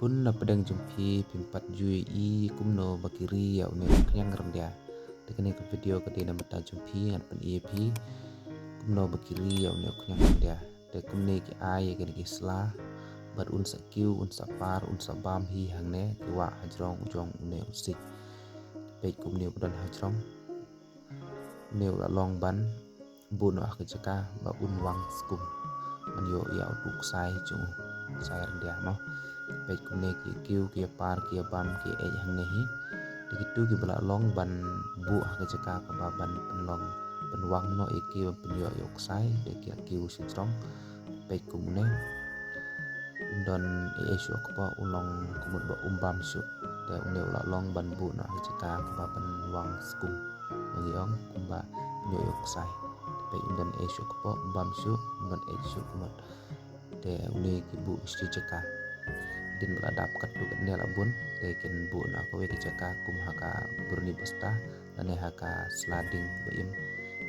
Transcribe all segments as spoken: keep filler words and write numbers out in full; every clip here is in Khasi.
Bun na pdeng jong phi phim pat ju ïohi kumno ba ki ri ïa une u khñiang ryndia. Te kane ka video ka dei na bynta jong phi, ngan pyni ïa phi kumno ba ki ri ïa une u khñiang ryndia. Te kumne ki ai ïa kine ki sla bad un sa kiew, un sa par, un sa bam hi hangne ki wah hajrong jong une u siej. Peit kumne u ba don hajrong. Une u la long ban buh noh ha ka jaka ba un wang skum ban ïoh ïa utu u ksai jong u, ksai ryndia mo. Peit kumne ki kiew, ki par, ki bam, ki eit hangne hi. Te kitu kiba la long ban buh ha ka jaka kaba ban pynlong, pynwang noh ïa ki ban pynïoh ïa u ksai, te ki la kiew shajrong. Peit kumne. Um don ei ei shuh kpoh, u long kumut ba um bam shuh. Te une u la long ban buh noh ha ka jaka kaba ban wang skum. Ngi ong kumba pynïoh ïa u ksai. Te peit um don ei shuh kpoh, um bam shuh, um don ei shuh kumut. Te une ki buh sha jaka. Dien ba la dap katto katne la bun, te kin buh noh ha kawei ka jaka kum ha ka burni bosta lane ha ka sla ding ba im.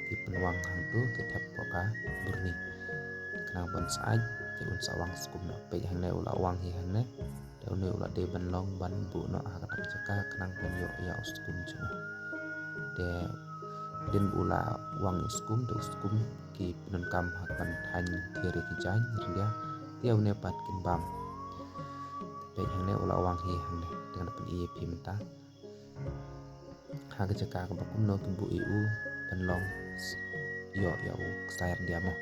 Ki pynwang hangto, ki thep hapoh ka burni. Khnang ban sait, te un sa wang skum noh. Peit hangne u la wang hi hangne. Te une u la dei ban long ban buh noh ha kata ka jaka khnang ban ïoh ïa u skum jong u. Te dien ba u la wang ïa u skum, te u skum ki pyndonkam ha ka ban thaiñ thiar ïa ki jaiñ ryndia, te ïa une pat kin bam. Te peit hangne u la wang hi hangne, te ngan pyni ïa phi mynta ha ka jaka kaba kumno ki buh ïa u ban long s-, ïoh ïa u ksai ryndia mo.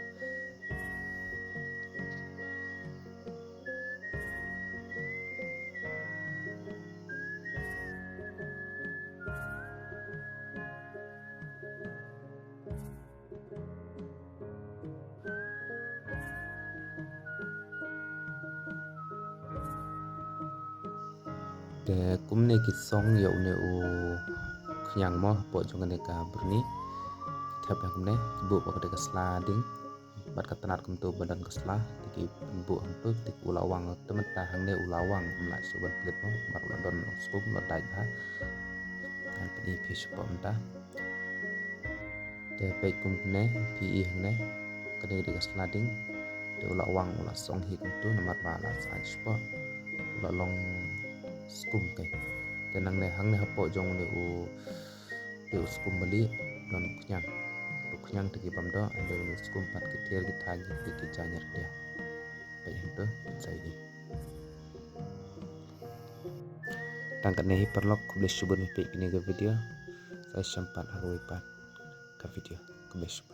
Te kumne ki song ïa une u khñiang mo hapoh jong kane ka burni. Thep ïa kumne, buh hapoh kata ka sla ding bad ka tnat kumto ba don ka sla, te ki buh hangto, te u la wang, te mynta hangne u la wang, um lah shuh ban pynlut mo, namar u la don u skum, u la dait bha. Ngan pyni ïa phi shapoh mynta. Te peit kumne, phi i hangne, kane ka dei ka sla ding. Te u la wang, u la song hi kumto, namar ba la sait shapoh. U la long skum kai. Te nangne hangne hapoh jong une u, te u skum bali, don u khñiang. U khñiang te ki bam doh, hynrei une u skum pat ki thiar ki thaiñ, ki, ki jaiñ ryndia. Peit hangto, sa ïohi. Tang katne hi paralok, khublei shibun ba phi peit kane ka video. Sa ïashem pat ha kawei pat ka video. Khublei shibun.